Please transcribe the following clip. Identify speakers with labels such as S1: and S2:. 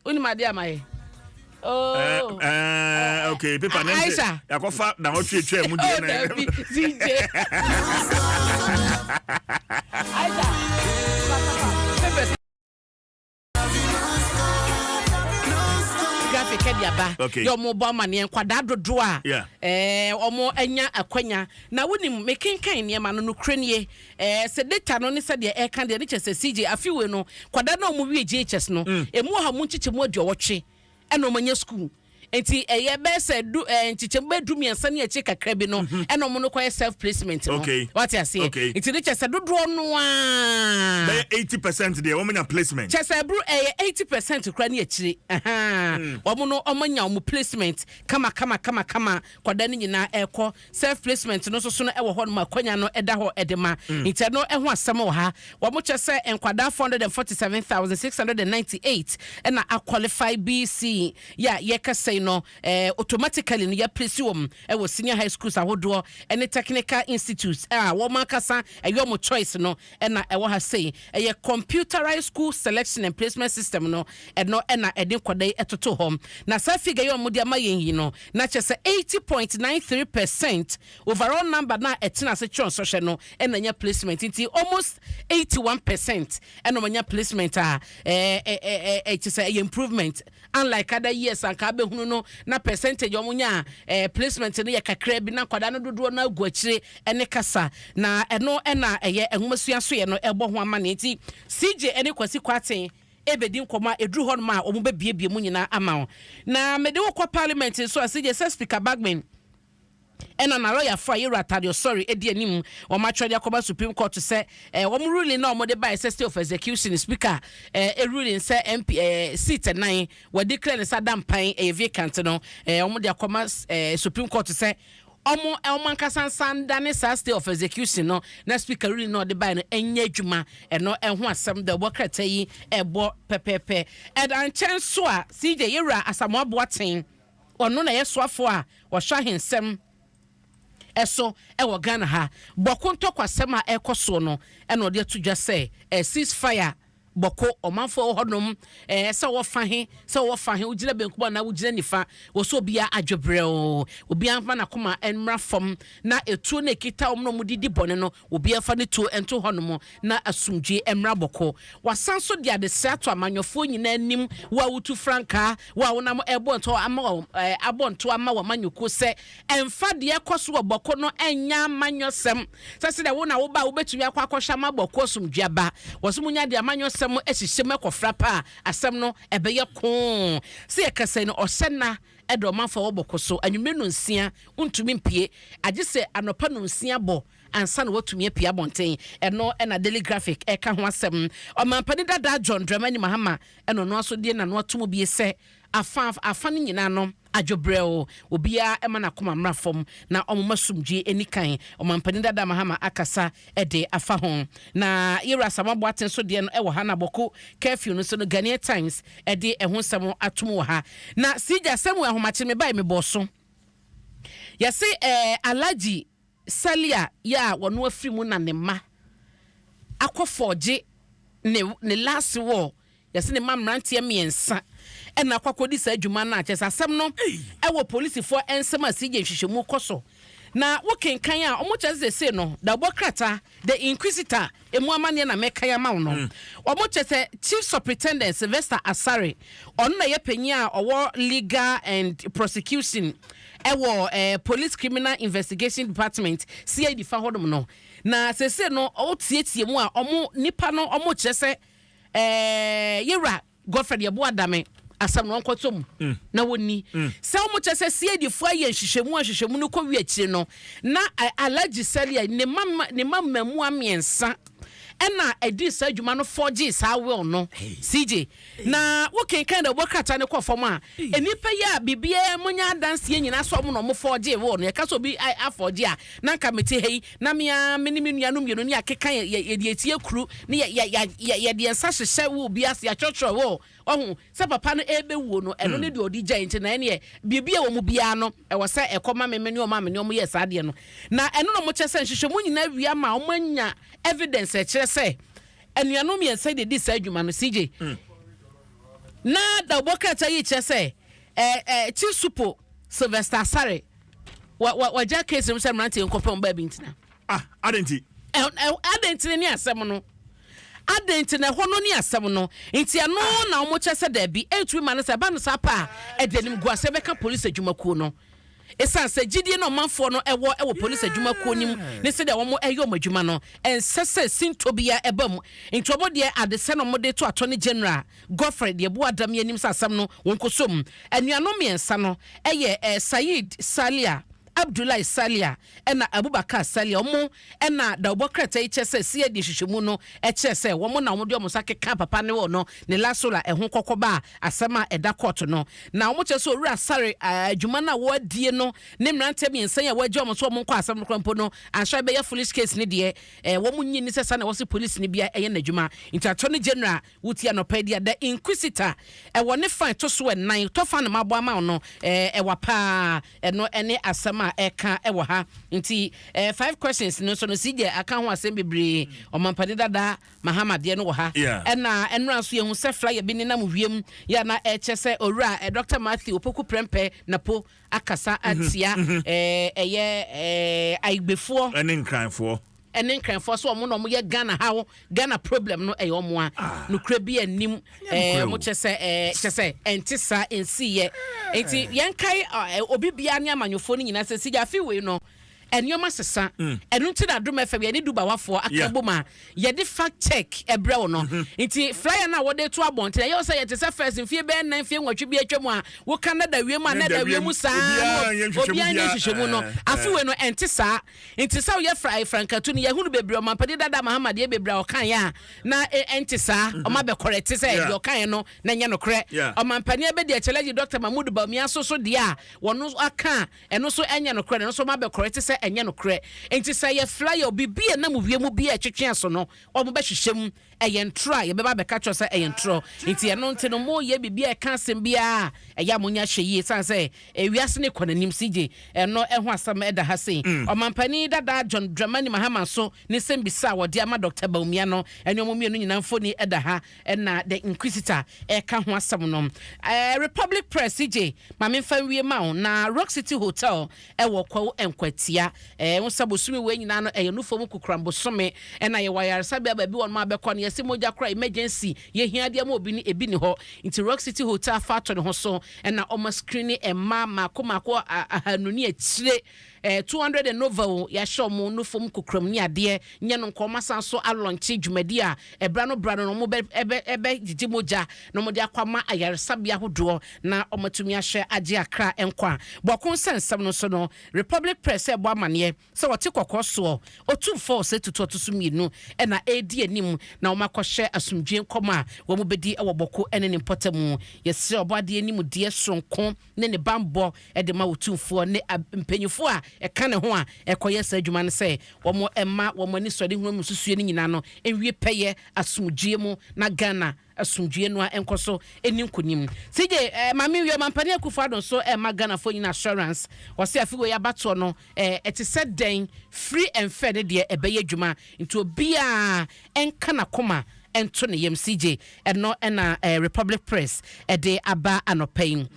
S1: Wonim adeɛ a mayɛ? Oh.
S2: Okay, paper ne
S1: Aisha.
S2: Yakɔfa na ɔtwetwe mu deɛ
S1: na. Oh, dabi, CJ. Aisha. Papers. Graphic ɛde aba. Yɛ ɔmo bɔ amaneɛ nkwadaa dodoɔ a. Ɛɛ ɔmo anya akwanya na wonim mekenkan nneɛma no nokorɛ nie. Ɛɛ sɛ data no ne sɛdeɛ ɛka deɛ ne kyɛ sɛ CJ afe wei no kwadaa no a ɔmo wie JHS no emu ɔha mu nkyekyɛmu aduɔwɔtwe ɛna ɔmo anya sukuu nti ɛyɛ bɛyɛ sɛ du ɛɛ nkyekyɛmu bɛyɛ 13 ne akyire kakra bi no ɛna ɔmo no kɔyɛ self placement no. Wate aseɛ? Nti ne kyɛ sɛ dodoɔ no ara
S2: bɛyɛ 80% deɛ wɔn anya placement.
S1: Kyɛ sɛ ɛboro ɛyɛ 80% koraa ne akyire ɛhaa wɔn no wɔn anya wɔn placement kama kama kama kama kwadaa no nyinaa ɛkɔ. Self placement no nso so no wɔ hɔ nom akwanya no da hɔ de ma. Nti ɛno ho asɛm wɔ ha. Wɔn kyerɛ sɛ nkwadaa 447,698 na a qualify BC yɛ a yɛkasa yi no eh, automatically no yɛ place wɔn wɔ senior high schools ahodoɔ ne technical institutes a wɔn ankasa ɛyɛ wɔn choice no na ɛwɔ ha sei. Ɛyɛ computerized school selection and placement system no, ɛno na ɛde nkwadaa yi toto hɔ. Na saa figure yi a wɔde ama yɛn yi no, na kyerɛ sɛ 80.93% overall number no a ɛtena ase kyerɛ nsɔhwɛ no na anya placement. Nti almost 81% na wɔanya placement a ɛɛ ɛɛ kyerɛ sɛ ɛyɛ improvement. Unlike other years anka abɛhunu no na percentage a wɔnya eh, placement no yɛ kakra bi na nkwadaa no dodoɔ no agu akyire ne kasa na ɛno na ɛyɛ nwomasua soyɛ no ɛbɔ ho amanneɛ. Nti CJ ne Kwasi Kwarteng ɛbɛdi nkɔmmɔ a ɛduru hɔnom a wɔn bɛbiebie mu nyinaa ama wo. Na mede wo kɔ parliament nso a, CJ, sɛ Speaker Bagbin ɛna n'alɔyafo a Yewura Tade Osori di anim wɔn atwerɛ de akɔma Supreme Court sɛ eh, wɔn ruling na wɔde bae sɛ stay of execution Speaker eh, ruling sɛ MP eh, seat nan wɔ declare ne sɛ adampan ɛyɛ vacant no eh, wɔn de akɔma eh, Supreme Court sɛ wɔn wɔn ankasa nsa ndane saa stay of execution no na Speaker ruling na ɔde bae no ɛnyɛ adwuma. Ɛno ɛho asɛm da ɛbɔ krataa yi ɛbɔ pɛpɛɛpɛ. Ɛda nkyɛn so a, CJ Yewura Asamoah Boateng, Ɔno na ɛyɛ soafoɔ a ɔhwɛ ahensɛm so wɔ Ghana ha. Bɔko ntɔkwasɛm a ɛrekɔ soɔ no na ɔde ato dwa sɛ cease fire Bɔko, ɔmanfoɔ a ɛwɔ hɔnom, sɛ wɔwɔ fa he, sɛ wɔwɔ fa he, wogyina benkum anaa wogyina nifa, wɔ sɛ obiara adwo brɛoo, obiara mfa n'akoma mmra fam, na etuo no a ɛkita wɔn na wɔde di bɔne no, obiara mfa ne tuo nto hɔnom. Na asomdwoe mmra bɔkɔ. Wɔasan nso de adesrɛ ato amanyɔfoɔ nyinaa anim, wo a wotu frankaa, wo a wonam rebɔ ntoa ama wɔn, abɔ ntoa ama w'amanyɔkuo sɛ, mfa deɛ ɛkɔ so wɔ bɔkɔ no nyɛ amanyɔsɛm, sɛ sɛdeɛ wo na woba a wobɛtumi akɔ akɔhwɛ ama bɔkɔ asomdwoe aba. Wɔse monya de amanyɔsɛm hyehyɛ mu kɔfra pɛ a, asɛm no ɛbɛyɛ koo. Sɛ yɛkasa yi no, ɔhyɛ nna da ɔmanfoɔ a ɛwɔ bɔkɔ so, anwummerɛ nnɔnsia, wontumi mpue, agye sɛ anɔpa nnɔnsia bɔ ansa na watumi apue abɔnten. Ɛno na Daily Graphic reka ho asɛm. Ɔmampanin dada John Dramani Mahama na ɔno nso de n'ano ato mu bie sɛ afa afa no nyinaa no adwo brɛoo, obiara mma n'akoma mmra fam na wɔmma asomdwoe nni kan. Ɔmampanin dada Mahama akasa de afa ho. Na Yewura Asamoah Boateng nso deɛ no wɔ ha na Bawku curfew no nso no Ghanaian Times de ɛho nsɛm ato mu wɔ ha. Na Sigya Samuel Ahomakye mebae mebɔɔ so. Yɛse eh, Alhaji Salia yi a wɔno afiri mu na ne mma akɔ fɔɔgye ne ne last wɔ yɛse ne mma mmeranteɛ mmiɛnsa ɛna akɔ akɔdi saa adwuma no a kyerɛ sɛ asɛm no ɛwɔ polisifoɔ nsɛm a CJ nhwehwɛmu kɔ so na wokenkan a wɔn kyerɛ sɛ sese no dawubɔ krataa The Inquisitor emu amanneɛ na mɛkan ama wo no. Wɔn kyerɛ sɛ Chief Superintendent Sylvester Asare, ɔno na ɛyɛ panyin a ɔwɔ Legal and Prosecution ɛwɔ eh, Police Criminal Investigation Department, CID fa hɔnom no. Na sese no ɔtietie mu a wɔn nipa no wɔn kyerɛ sɛ eh, yɛwura Godfred Yeboah Dame asɛm no ɔnkɔtɔ mu mm. na wɔnni mm. sɛ wɔn kyɛ sɛ CID foɔ ayɛ nhwehwɛmu a nhwehwɛmu no kɔ wi akyire no na Alhaji Salia ne ma ne ma mmaamua mmiɛnsa ɛna ɛdi saa adwuma no fɔgye saa will no. CJ, na wokenkan na wɔbɔ krataa no kɔ fam a, nnipa yi a biribiara mo nya adanseɛ nyinaa sɛ ɔmo na ɔmo fɔgye will no, yɛka sɛ obi afɔgye a, na nka mete ha yi na me ara me ne me nuanom mmienu ne yɛakeka yɛde yɛti akuru ne yɛde yɛn nsa hyehyɛ will bi ase yɛatwerɛtwerɛ will ɔho sɛ papa no ɛrebɛwuo no ɛno ne deɛ ɔde gyae nti na ɛneɛ biribi a ɛwɔ mu biara no ɛwɔ sɛ ɛkɔ ma me me ne ɔma me ne ɔmo yɛ saa adeɛ no. Na ɛno na ɔmo kyerɛ sɛ nhwehwɛmu nyinaa wie ama ɔmo anya evidence ɛkyerɛ sɛ anuanom mmiɛnsa yi de di saa adwuma no. CJ, mm. Na dawubɔ krataa yi kyerɛ sɛ Chief Supo Sylvester Asare wagya case no sɛ mmeranteɛ nkɔpɛ wɔn baabi ntina.
S2: Ah, adɛn nti?
S1: Adɛn nti ne asɛm no? Adɛn nti na ɛhɔ no ne asɛm no? Nti ɛno na wɔn kyerɛ sɛ daabi, ɛntumi ma no sɛ ɛba no saa pa a, ɛde anim gu asɛ bɛka polisi adwumakuo no, ɛsiane sɛ gyidie na ɔmanfoɔ no ɛwɔ polisi adwumakuo no mu ne sɛdeɛ wɔn ɛyɛ wɔn adwuma no, ɛnsɛ sɛ sinto bia ɛba mu. Nti wɔn deɛ, adesɛ na wɔn de to Attorney General Godfrey deɛ bu adam yɛ anim sɛ asɛm no wɔn kɔ so mu. Anuanom mmiɛnsa no ɛyɛ Said Salia, Abdullahi Salia ɛna Abubakar Salia. Ɔmo ɛna dawubɔ krataa yi kyerɛ sɛ si adi nhwehwɛmu no ɛkyerɛ sɛ wɔn na wɔn de wɔn nsa keka papa ne wɔ no ne lasola ɛho kɔkɔba a asɛm a ɛda court no. Na wɔn kyerɛ sɛ Owura Sare adwuma no a wɔadie no ne mmeranteɛ mmiɛnsa yi a wɔagye wɔn so wɔn nkɔ asɛm no kora mpo no anhyɛ bɛyɛ foolish case ne deɛ wɔn nyi ne sɛ sa na wɔsi police ne bia ɛyɛ n'adwuma. Nti Attorney General wuti anɔpɛ di a The Inquisitor ɛwɔ ne fan to so ɛnan tɔfa no ma abɔ ama no ɛwɔ paa. Ɛno ɛne asɛm a ɛka ɛwɔ ha. Nti five questions no nso no si deɛ aka ho asɛm bebree. Ɔmampanin dada Mahama deɛ no wɔ ha. Ɛna ɛnura nso yɛhu sɛ flyer bi nenam wiem yɛ na ɛkyɛ sɛ Owura Dr Matthew Opoku Prɛmpɛ Napo akasa atia ɛyɛ ayigbefoɔ
S2: ɛne Nkranfoɔ.
S1: Ɛne Nkranfoɔ so ɔmo na ɔmo yɛ Ghana haw, Ghana problem no ɛyɛ ɔmo a nukura bi anim. Ɔmo kyɛ sɛ kyɛ sɛ ɛnte saa, ɛnsi yɛ. Nti yɛnkae obi biara ne amanyɔfoɔ no nyinaa sɛ sigya afi wei no nneɛma sesa. Ɛno nti na Adom FM yɛne Dubawafoɔ aka bom a yɛde fact check ɛbrɛ wo no. Nti flyer no a wɔde to abɔnten, ɛyɛ wo sɛ yɛte sɛ first mfie bɛyɛ 4, mfie 8 bi atwa mu a woka na da wiem a na da wiem saa, obiara nyɛ nhwehwɛmu no. Afi wei no ɛnte saa. Nti sɛ woyɛ frankatu no, yɛhunu bebree. Ɔmampanin dada Mahama deɛ bebree a ɔkaeɛ a na ɛnte saa, ɔma bɛkɔrɛ te sɛ deɛ ɔkaeɛ no na nyɛ nokorɛ. Ɔmampanin abɛdi akyɛlɛgye Dr Mahmood Bawumia so so deɛ a wɔno aka a ɛno nso ɛnyɛ nokorɛ, ɛno nso ɔma bɛkɔrɛ te sɛ ɛnyɛ nokorɛ. Nti sɛ yɛ flyer bibi a nam wiem bi a ɛtwetwe aso no, ɔmo bɛhyehyɛ mu ɛyɛ ntorɔ a yɛbɛba abɛka kyerɛ sɛ ɛyɛ ntorɔ. Nti ɛno nti no, moyɛ biribi a ɛka asɛm biara ɛyɛ a monya hyɛ yie, sane sɛ ewiase ne kɔ n'anim. Sigye ɛno ɛho asɛm ɛda ha sei. Ɔmampanin dada John Dramani Mahama so ne nsɛm bisa a wɔde ama Dr Bawumia no, ɛne ɔmo mmienu nyinaa mfoni ɛda ha. Ɛna The Inquisitor ɛka ho asɛm no. Republic Press, sigye maame nfa nwie ma wo na Rock City Hotel ɛwɔ Kwawu Nkwatia wo sɛ bosome wei nyinaa no ɛyɛ nufo mu kukuram bosome. Ɛna yɛwɔ ayaresabea baabi wɔn abɛkɔ no, yɛsɛ mogya kora emergency yɛhia adeɛ ma obi ne ebi ni hɔ. Nti Rock City Hotel afa ato ne ho so ɛna ɔma screen mmaa mako mako 200 ne akyire, 200 and over o. Yɛahyɛ ɔmo nufo kukuram ne adeɛ nyɛ no nkɔmɔ asan so alɔnkye dwumadi a ɛbra no bra no na ɔmo bɛ ɛbɛ ɛbɛ gyegye mogya na ɔmo de akɔ ama ayaresabea ahodoɔ na ɔmo atumi ahyɛ agye akra nkwa bɔko nsɛnsɛm no so no. Republic Press ɛbɔ amaneɛ sɛ wɔte kɔkɔɔ soɔ Otumfoɔ sɛ tutu ɔto so mmienu ɛna ɛredi anim na wɔn akɔhyɛ asomdwe nkɔmɔ a wɔn bɛdi ɛwɔ Bɔko ɛne ne mpɔtam. Yɛsrɛ ɔbɔadeɛ anim deɛ soronko ne ne bambɔ ɛde ma Otumfoɔ ne mpanyinfoɔ a ɛka ne ho a ɛkɔyɛ saa adwuma no sɛ wɔn ɛma wɔn ani sɔre hunu mu susuo no nyinaa no nwie pɛyɛ asomdwe mu na Ghana asomdwe no a ɛnkɔ so ɛni nkonim. Sigye maame wie, Ɔmampanin Akufo Addo nso ɛma Ghanafoɔ nyina assurance. Wɔsɛ afi wei abatoɔ no ɛte sɛ dɛn free and fair ne deɛ ɛbɛyɛ adwuma, nti obiara ɛnka n'akoma ɛnto ne yam. Cj, ɛno ɛna Republic Press ɛde aba anɔpa yi.